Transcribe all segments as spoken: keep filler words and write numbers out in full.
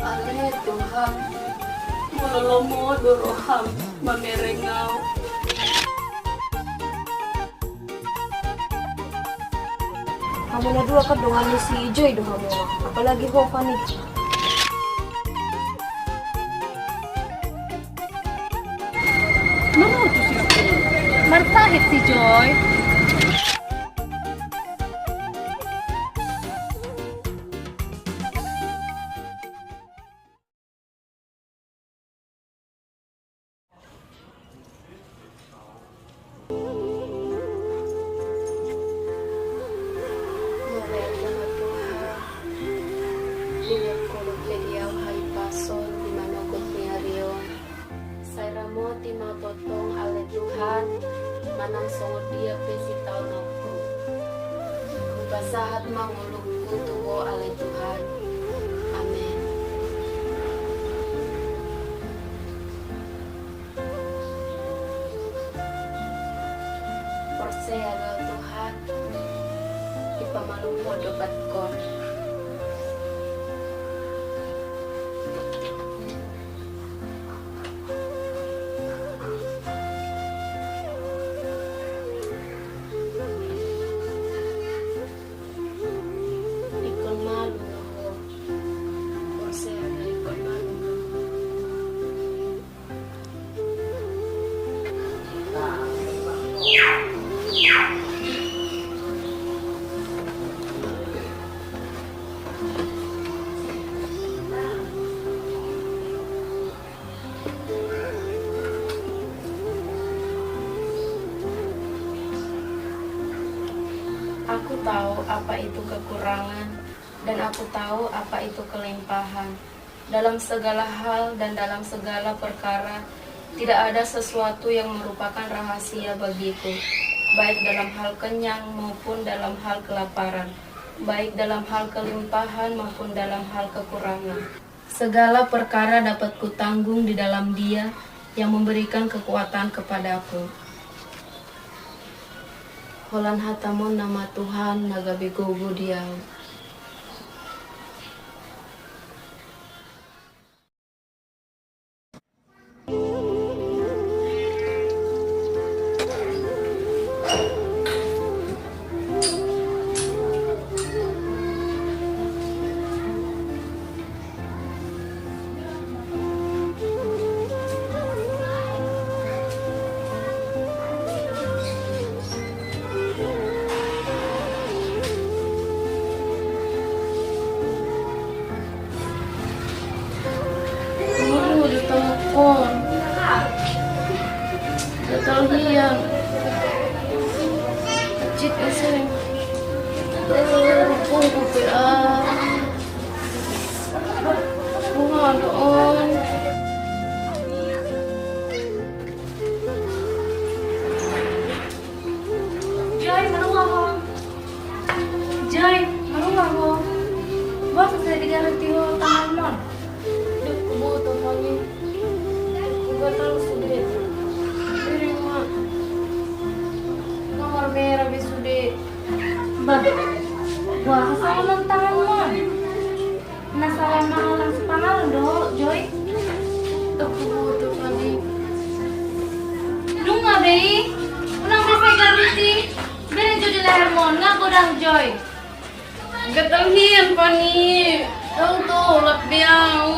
Ale Tuhan, molo lomo do roham mamereng au. Hamu na dua kan dongan ni si Joy do hamu, apalagi ho, Fani. Mana tu si Fani? Marpahit si Joy. Mauliate ma Tuhan, di na hurang pe di au hahipason di manogot ni ari on. Sai ramoti ma tongtong ale Tuhan, manang songon dia pe sitaononku. Hupasahat ma ngolungku tu Ho ale Tuhan. Amen. Porsea do au Tuhan, dipamalumhon do batkon. Ingkon malum do ho. Porsea do, ingkon malum do ho. Aku tahu apa itu kekurangan, dan aku tahu apa itu kelimpahan. Dalam segala hal dan dalam segala perkara, tidak ada sesuatu yang merupakan rahasia bagiku, baik dalam hal kenyang maupun dalam hal kelaparan, baik dalam hal kelimpahan maupun dalam hal kekurangan. Segala perkara dapat kutanggung di dalam Dia yang memberikan kekuatan kepadaku. Holan hatam on nama Tuhan na gabe gogo di au. Aduh, udah tahu kon. Gatal hian. Cit ese. Aduh, rupung kupe ah. Bunga doon. Joy, marunga ho. Joy, marunga ho. Boasa sai digaruti ho tanganmon? Dung huboto ho i, gatal sude. Iri ma. Nga marmera be sude. Bah, boasa songon on tanganmon? Na salah mangalang sipanganon do ho, Joy. Dung huboto ho i. Nunga be i, unang be sai garuti. Bere jo di lehermon, nga godang, Joy. Gatal hian, Fani. Dung tolap be au.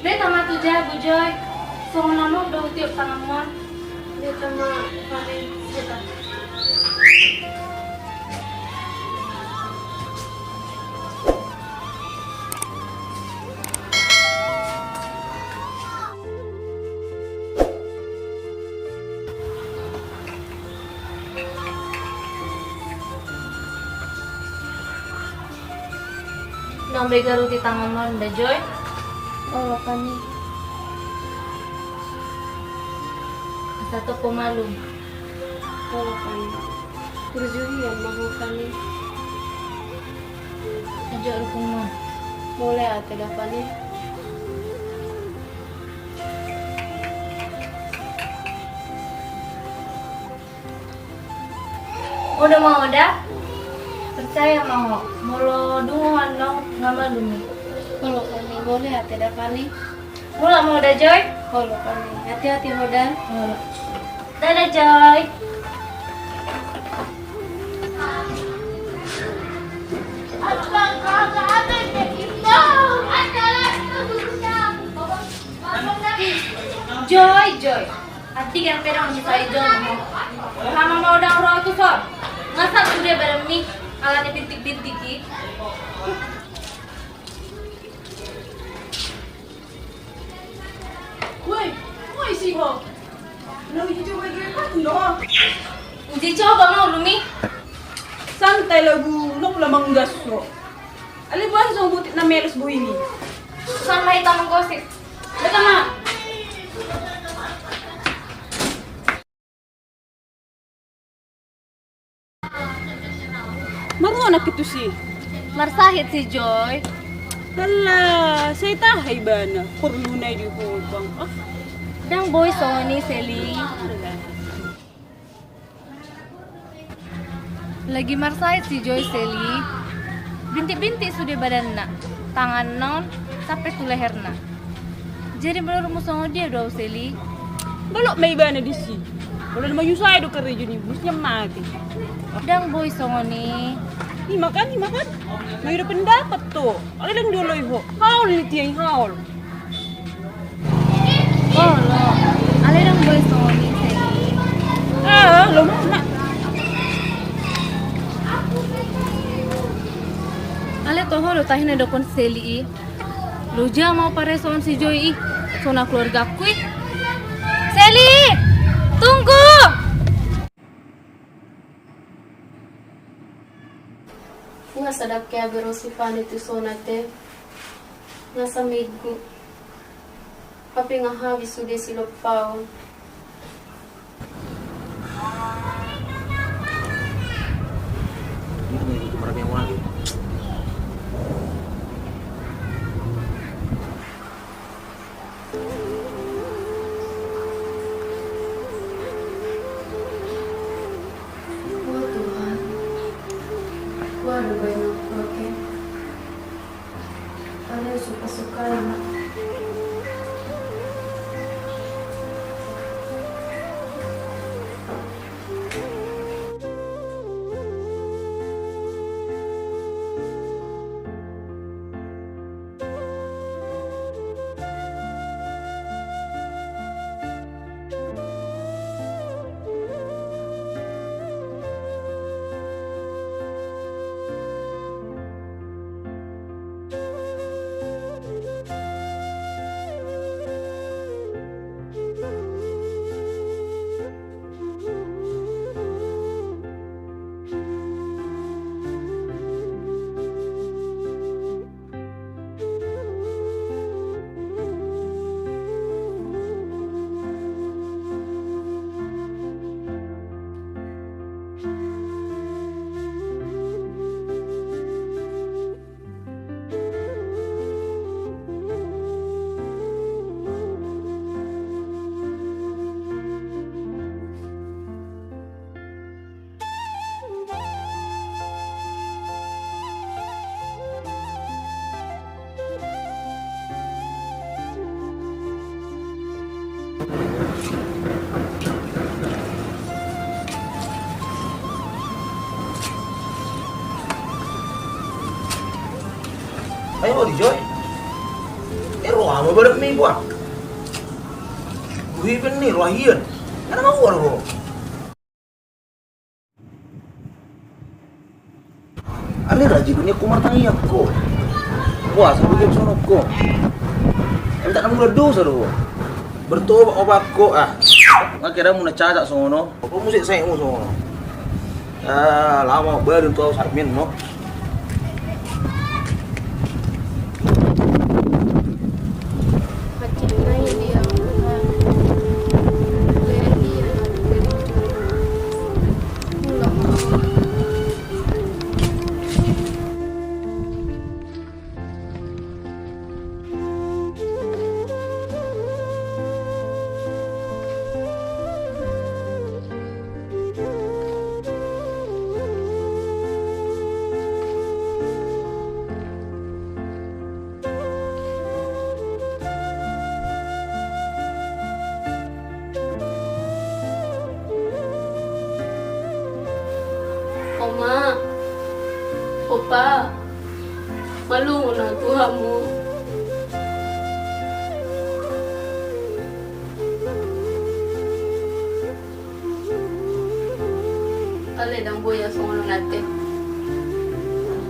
Beta ma tu jabu, Joy. Songon na mok do hutiop tanganmon. Beta ma, Fani, beta. Unang be garuti tanganmon da, Joy. Olo, Fani. Asa tong ho malum. Olo, Fani. Burju hian ma ho, Fani. Ajo rupungmon. Mauliate da, Fani. Oda ma, oda. Percaya ma ho, molo dungo annon nga malum i. Olo, Fani, molo i ate da, Fani. Mulak ma ho da, Joy. Olo, Fani. Hati-hati ho da. Olo. Dadah, Joy. Joy, Joy. Andigan pe dang bisa i, Joy. Hama ma ho dang ro tuson. Nga sat sude badanmi ala ni bintik-bintik i. Woi, woi, si ho. Lagu uji coba i, gue kan do. Uji coba ma ulumi. Santai lagu, nang lamang gas ho. Alai boasa songon butik na melos bohini. Sama hita menggosip. Betul, Ma. Maruan anak itu si. Marsahit si Joy. Alah, sai taha ibana. Porlu nai di hobang. Ah. Dang boi songon i, Seli. Lagi marsahit si Joy, Seli. Bintik-bintik sude badanna. Tangan non sampe tu leherna. Jadi menurutmu songon dia do au, Seli? Balok ma ibana disi. Molo na manyusai do karejo ni, mesti mate. Dang boi songon i. I ma kan, i ma kan. Mai do pendapat tu. Alai dang dioloi ho. Haol ni tiai, haol. Olo. Alai dang boi songon i, Seli. Ah, lo ma. Alai toho do tahi na dokon Seli i. Loja ma au pareso on si Joy i. Songon keluargaku i. Seli! Tunggu! Nga sadang ke abe ro si Fani tuson ate. Nga saminggu. Hape nga habis sude silompa on. O Tuhan, ua do baen nang pake. Alai suka-suka i ma. Ayo, Joy. Eh, roha ma badanmi, buang. Buhi ben ni roha hian. Ngana ma ua ro. Alai rajin do nian ho martangiang ho. Puasa do gabe songon ho. Minta ampunan dosa do ho. Bertobat ho, ah. Nga kira muna cacat songon ho. Ho muse sai mu songon ho. Ah, lama baru tu au sarmin no. Pa, malungun au tu hamu. Alai ndang boi au songon on ate.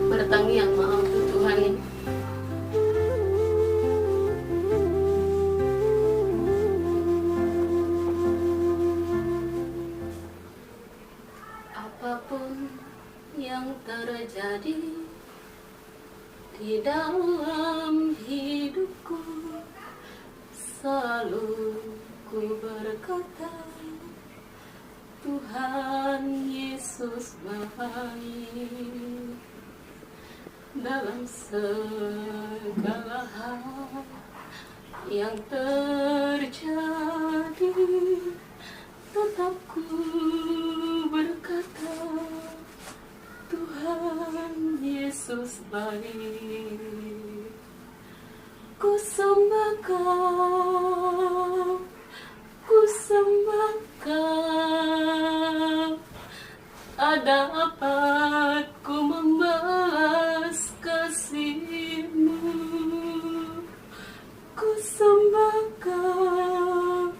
Martangiang ma au tu Tuhan i. Apapun yang terjadi di dalam hidupku, selalu ku berkata, Tuhan Yesus baik. Dalam segala hal yang terjadi, tetap ku berkata, Tuhan Yesus baik. Ku sembah Kau, ku sembah Kau, tak dapat ku membalas kasih-Mu. Ku sembah Kau,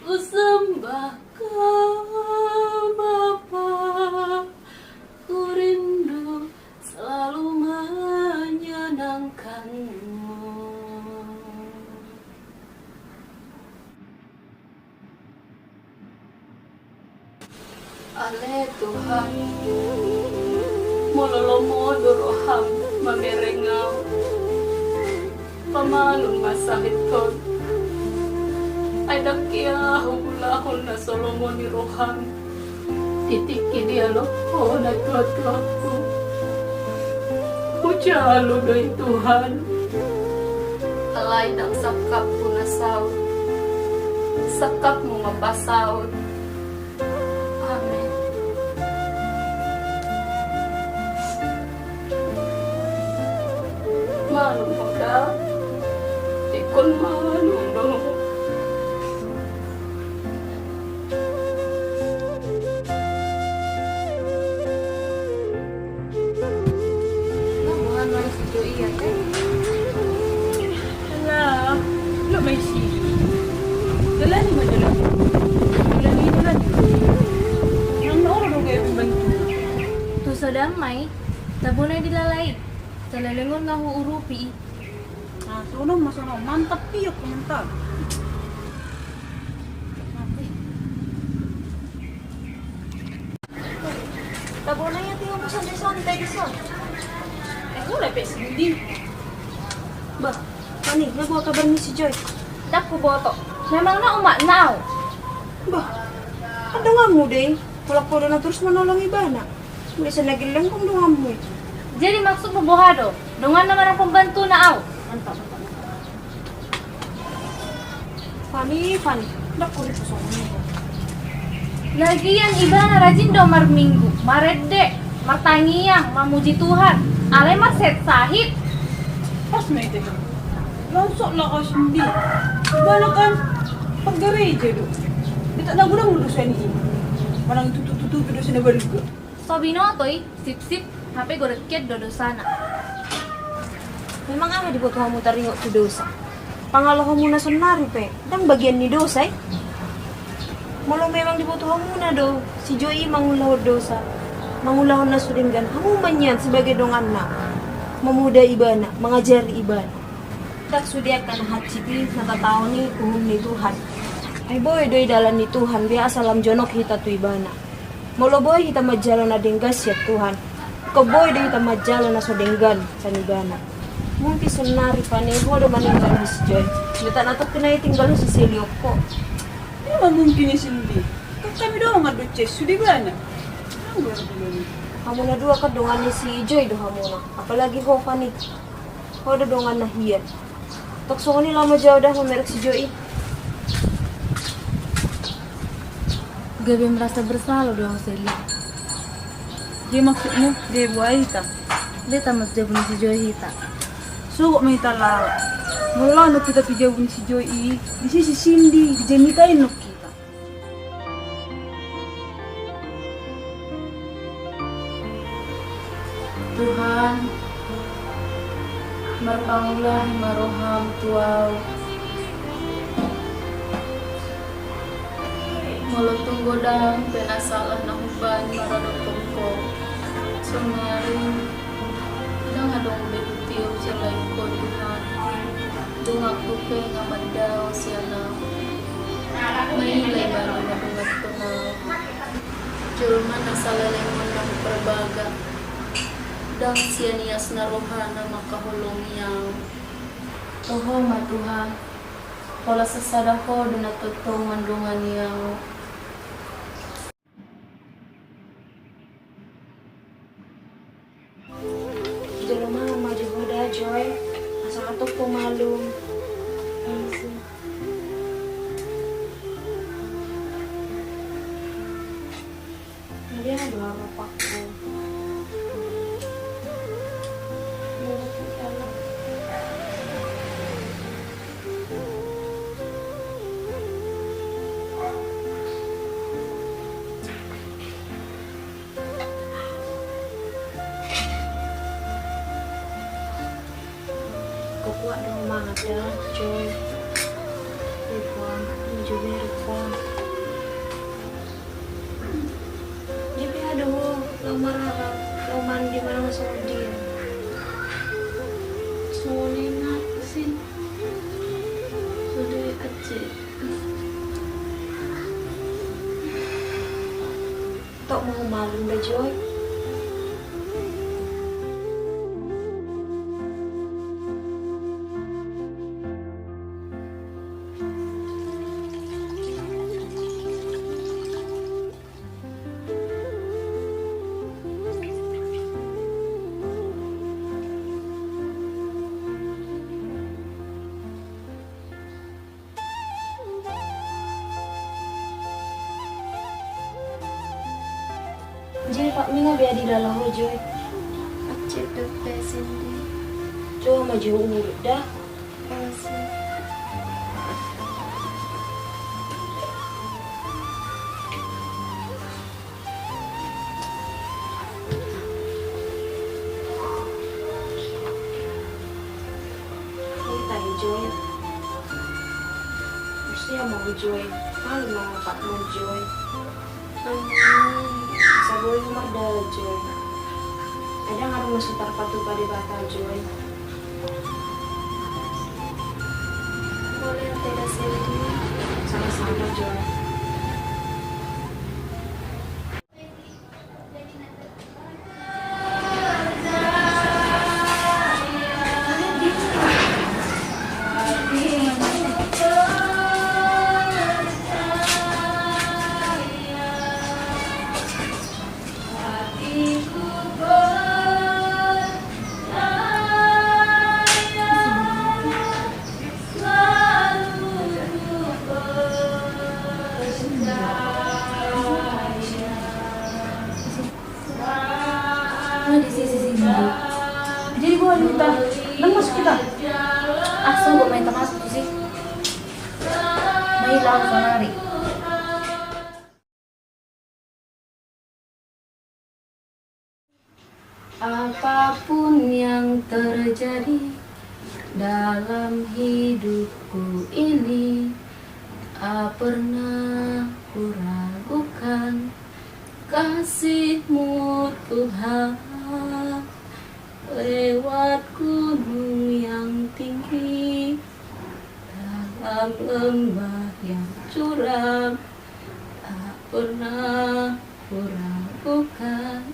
ku sembah Kau, Bapa. Ku rindu selalu menyenangkan-Mu. Ale Tuhan, molo lomo do roham mamereng au, pamalum ma sahit on. Ai ndang hea huulahon na so lomo ni roham di tingki ni alo on, tuan-tuanku. Hujalo do i Tuhan. Alai ndang sangkapku na saut, sangkapmu ma pasaut. Amen. Malum ma da, ingkon malum do. Alah, lo ma isi. Dalani ma, dalani. Dalani, dalani. Nang na olo do gabe pembantu. Tu so damang i, tabo na i dilala i. Salelengon na huurupi i. Nah, songon on ma, songon on. Mantap, piak, mantap. Mantap. Tabo na i, tinggal santai-santai di son. Eh, mulai pe sendiri. Bah, Fani, nga boha kabar ni si Joy? Ndang huboto. Memang na umak na au. Bah, kan donganmu do i. Mulak poda na torus manolong ibana. Molo sai na gelleng hon donganmu i. Jadi maksudmu boha do? Donganna manang pembantuna au? Mantap, mantap, mantap. Fani, Fani, ndang hurip songon i. Lagian ibana rajin do marminggu, marende, martangiang, mamuji Tuhan. Alai marsahet-sahet. Pas ma ite. Langsung lah kau sendiri. Ibana kan penggereja do. Tidak na godang do dosa ni i. Manang tutu-tutu dosa na balga. So binoto i, sipsip, hape godang hian do dosana. Memang aha diboto hamu taringot tu dosa? Pangalohonmuna saonari pe ndang bagian ni dosa i. Molo memang diboto hamuna do si Joy i mangulahon dosa, mangulahon na so denggan, hamu ma nian sebagai donganna mamuda ibana, mangajari ibana. Ndang sude angka na hansit i na tataon i uhum ni Tuhan. Ai boi do i dalan ni Tuhan, be asal lam jonok hita tu ibana. Molo boi hita manjalo na denggan sian Tuhan, ingkon boi do hita manjalo na so denggan sian ibana. Mungkin saonari, Fani, ho do maninggalhon si Joy. Ndang tong na tongkin i tinggalhon si Seli on ho. Ima mungkin i sendiri. Kan hami dongan do, ces, sude ibana. Hamuna dua kan dongan ni si Joy do hamuna. Apalagi ho, Fani. Ho do donganna hian. Tong songon i laho ma jo au da mamereng si Joy i. Gabe merasa bersalah do au, Seli. Dia maksudmu, dia buat hita. Dia tamas jabu ni si Joy hita. Sogot ma hita laho. Molo laho hita tu jabu ni si Joy i, disi si Sindi, dijamita i nang hita. Tuhan, marpangulang ma roham tu ahu. Molo tung godang pe na salah na hubaen maradophon Ho, sonari ndang adong be hutiop selain Ho, Tuhan. Dung ahu pe nga mandao sian ahu. Maila Ibana mandongani ahu. Jolma na saleleng on na huparbaga, ndang sian iasna rohana mangkaholongi ahu. Toho ma Tuhan, pola sasada Ho do na tongtong mandongani ahu. Jolo ma, ma jo ho da, Joy. Asa hatop ho malum. Dia do harapanku. Kuat do mangan da, Joy. Ipa, ini juga ipa. Dia pe ada ho, lamar, lamar di mana masuk dia. Soalnya sin. Sudah acil. Tok mau malum da, Joy. Joy, Pak Minga be di dalam ho, Joy. Acil dope sindi. Coba maju urut dah. Makasih. Ita i, Joy. Mesti ama ho, Joy. Malu ma bapakmu, Joy. Amin. Asa boi ho mardalan, Joy. Kadang adong na so tarpatupa Debata, Joy. Boleh, Teh Daseli. Sama-sama, Joy. Nah, di sisi sini. Jadi gua minta, nang masuk kita. Ah, sungguh main termasuk tuh sih. Main lawan sonari. Apapun yang terjadi dalam hidupku ini, tak pernah kuragukan kasih-Mu, Tuhan. Lewat gunung yang tinggi, dalam lembah yang curam, tak pernah kuragukan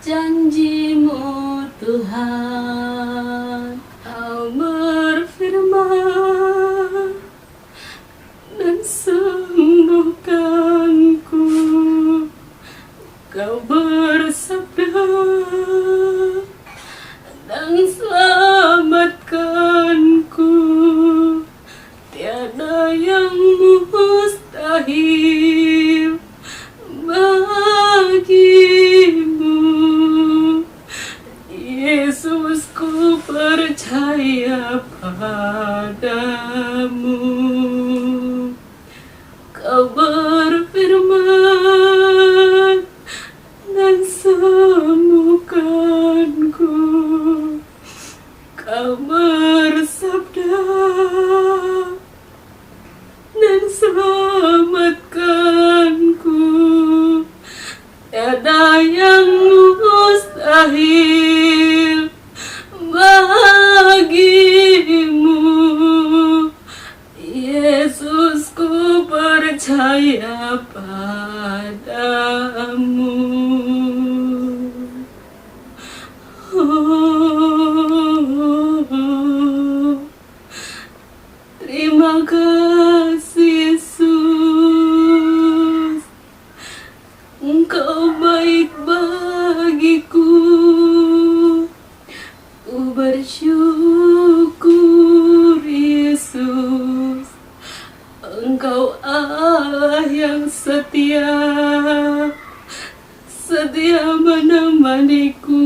janji-Mu, Tuhan. Kau berfirman dan sembuhkanku. Kau bersabda dan selamatkanku. Tiada yang mustahil bagi-Mu. Yesus, ku percaya pada-Mu. Kau berfirman dan sembuhkan Yang mustahil bagimu, Yesus, ku percaya padamu. Oh, terima kasih, Yesus. Engkau baik bagiku. Ku bersyukur, Yesus. Engkau Allah yang setia, setia menemaniku.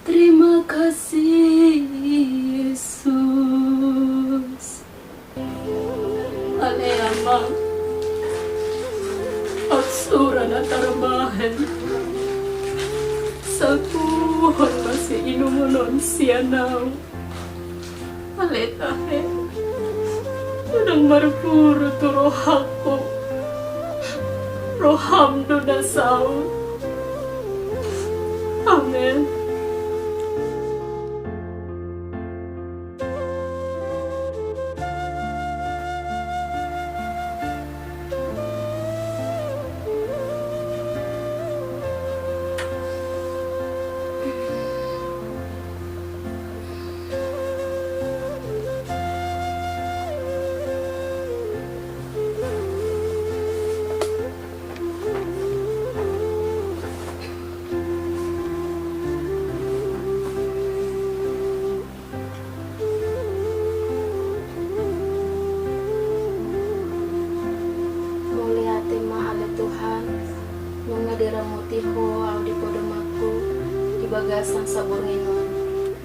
Terima kasih, Yesus. Ale Ama, on sura na tarbahen, sapuhon ma siinumon on sian ahu. Ale Tahe, unang marpuru tu rohangku, roham do na saut. Amen. Mauliate ma ale Tuhan, nunga diramoti Ho ahu di podomanku di bagasan saborngin on.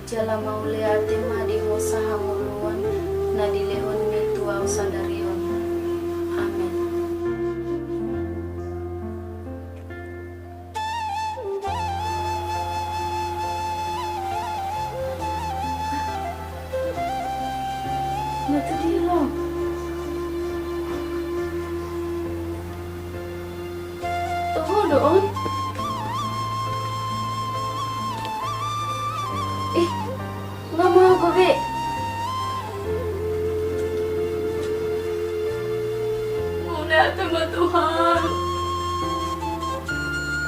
Jala mauliate ma di Ho sahangoluan na dilehonMi tu ahu sadari on. Amen. Mata dia lo. Toho do on. Eh, nga mago be. Mauliate ma Tuhan.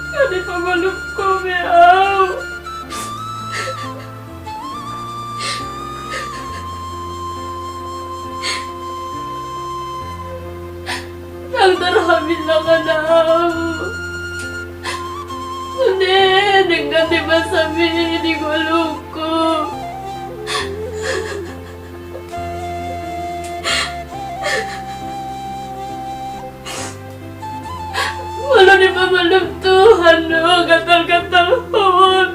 Nga dipamalum Ho be ahu. Ndang tarhabilangan ahu. Sude denggan dibasaMi di ngolungku. Molo dipamalum Tuhan do gatal-gatal on,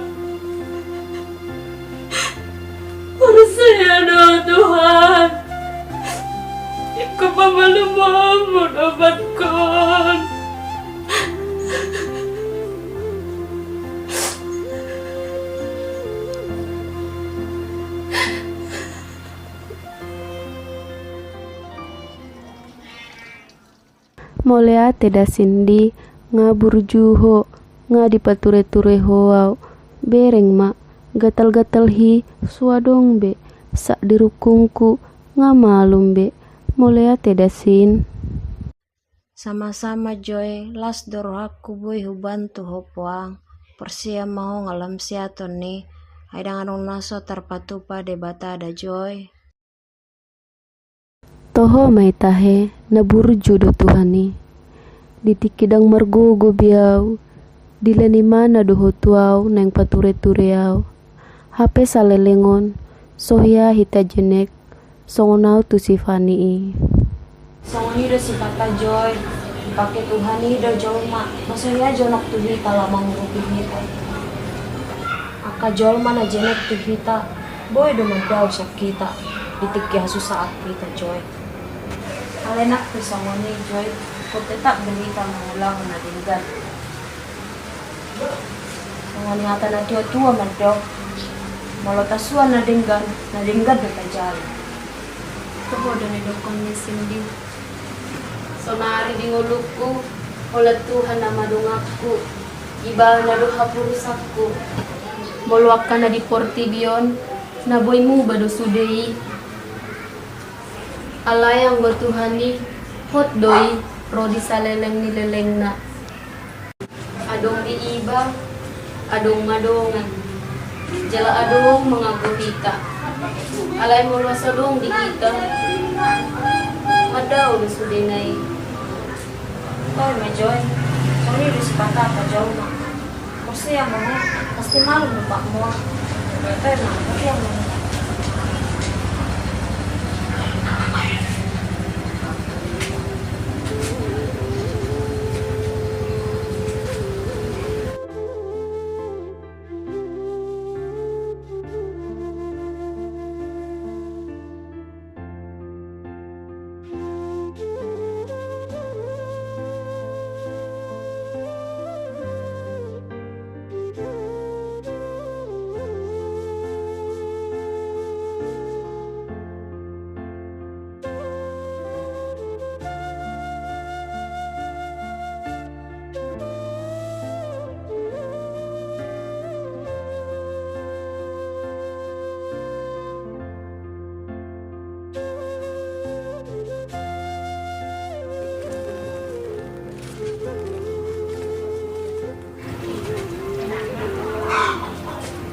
porsea do Tuhan, ingkon pamalumon dohot Ho. Mauliate da Sindi, nga burju ho, nga dipature-ture ho ahu. Bereng ma, gatal-gatal hi so adong be, sak di rungkungku nga malum be. Mauliate da Sin. Sama-sama Joy, las do rohangku boi hubantu ho puang. Porsea ma ho nga lam siaton i, ai ndang adong na so tarpatupa Debata da Joy. Toho ma i Tahe, na burju do Tuhan i. Di tingki ndang margogo be ahu, dilan imana do ho tu ahu naeng pature-ture ahu. Hape saleleng on, so hea hita jenek songon ahu tu si Fani i. Songon i do sipata Joy, dipake Tuhan i do jolma, na so hea jonok tu hita laho mangurupi hita. Angka jolma na jenek tu hita, boi do mandao sian hita di tingki hasusaan hita Joy. Alai nang pe songon i Joy, ingkon tetap do hita mangulahon na denggan. Songon hata na tua-tua mandok, molo tasuan na denggan, na denggan do tajalo. Toho do na nidokkon ni Sindi. Sonari di ngolungku, holan Tuhan nama donganku. Ibana do hapurusanku. Molo angka na di portibi on, na boi muba do sude i. Alai anggo Tuhan i, hot do i ro di saleleng ni lelengna. Adong di iba, adong madongan, jala adong manganggo hita. Alai molo so adong di hita, mandao do sudena i. Oi ma Joy, songon i do sipata pajauna. Porsea ma ho, pasti malum do patmon. Oi ma, porsea ma ho.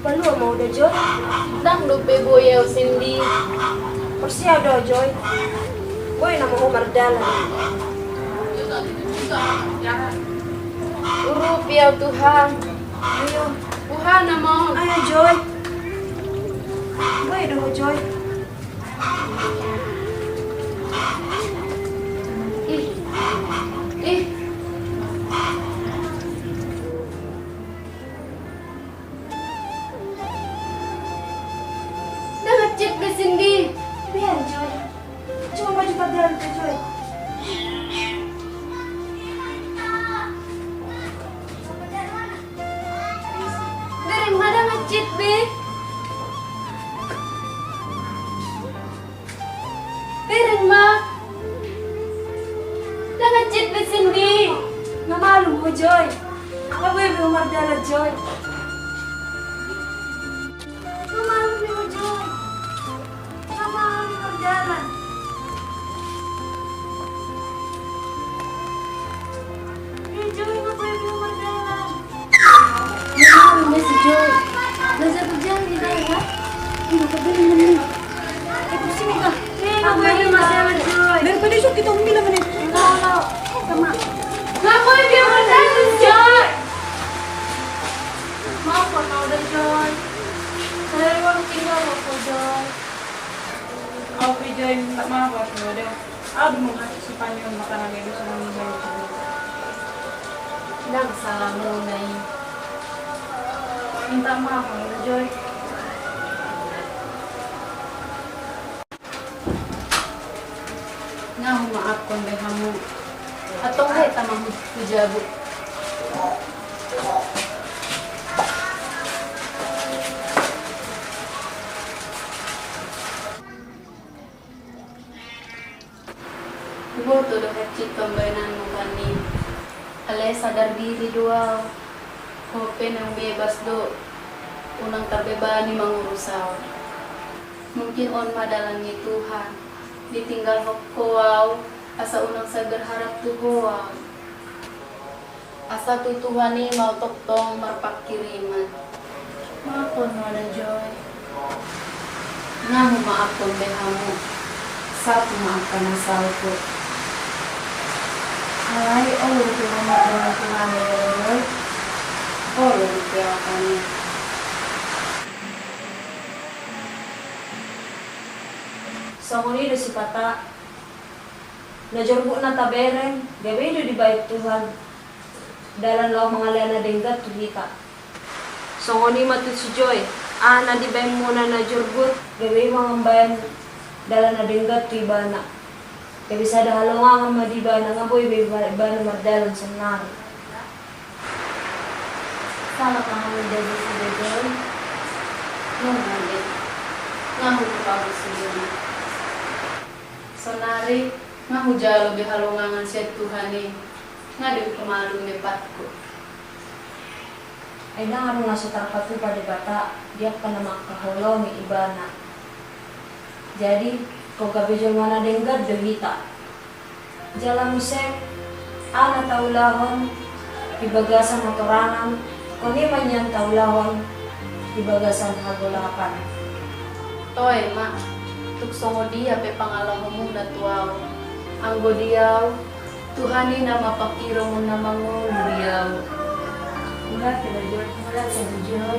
Palua ma ho da Joy. Ndang dope boi au, Sindi. Porsea do au Joy. Boi nama ho mardalan. Urupi au Tuhan. Ayo. Tuhan nama. Ayo Joy. Boi do ho Joy. Ih. Ih. Ndang hansit be Sindi. Biar Joy. Cuma maju pada Joy. Bereng ma, ndang hansit be. Bereng ma. Ndang hansit be Sindi. Nga malum ho Joy. Nga boi be ho mardalan Joy. Nga malum be ho Joy. Nga malum be ho mardalan. Joy, nga boi be ho mardalan. Nga malum be si Joy. Belajar berjalan di daerah. Ini kebeli meni. Eh, pusing ka. Nga boi be ho mardalan Joy. Daripada isuk kita umbi lah meni. Nga boi be ho mardalan Joy. Maaf, Pak, udah Joy. Saya uang tinggal, Pak, Joy. Au pe Joy, minta maaf au pe da. Au do mangasup sipanjang makanan na gabe songon i. Ndang salamuna i. Minta maaf au da Joy. Nga humaafhon be hamu. Antong hita ma tu jabu. Huboto do hansit pambahenanmu, Fanny. Alai sadar diri do au. Ho pe naung bebas do. Unang tarbebani mangurus au. Mungkin on ma dalan ni Tuhan. Ditinggalhon ho au, asa unang sai berharap tu ho au. Asa tu Tuhan i ma au tongtong marpangkiriman. Maafhon ma da Joy. Nga humaafhon be hamu. Sahat ma angka na salpu. Alai olo dope ho mardalan tu hami da Joy. Olo dope au hami. Songon i do sipata. Na jorbut na tabereng, gabe do dibahen Tuhan dalan laho mangalean na denggan tu hita. Songon i ma tu si Joy, aha na dibahenmuna na jorbut, gabe i ma mambahen dalan na denggan tu ibana. Gabe sada halongangan ma di ibana, nga boi be ibana mardalan saonari. Sala ma hami da Joy. Nunga be. Nga hupaboa sudena. Saonari nga hujalo be halongangan sian Tuhan i. Nga do humalum be patku. Ai ndang adong na so tarpatupa Debata di angka na mangkaholongi Ibana. Jadi, anggo gabe jolma na denggan do hita. Jala muse, aha na taulahon di bagasan hatorangan, on i ma nian taulahon di bagasan hagolapan. Toe ma, tung songon dia pe pangalahomuna tu ahu. Anggo di ahu, Tuhan i nama pangkirimon na mangolu di ahu. Ula pe na jolo, ula pe na jolo.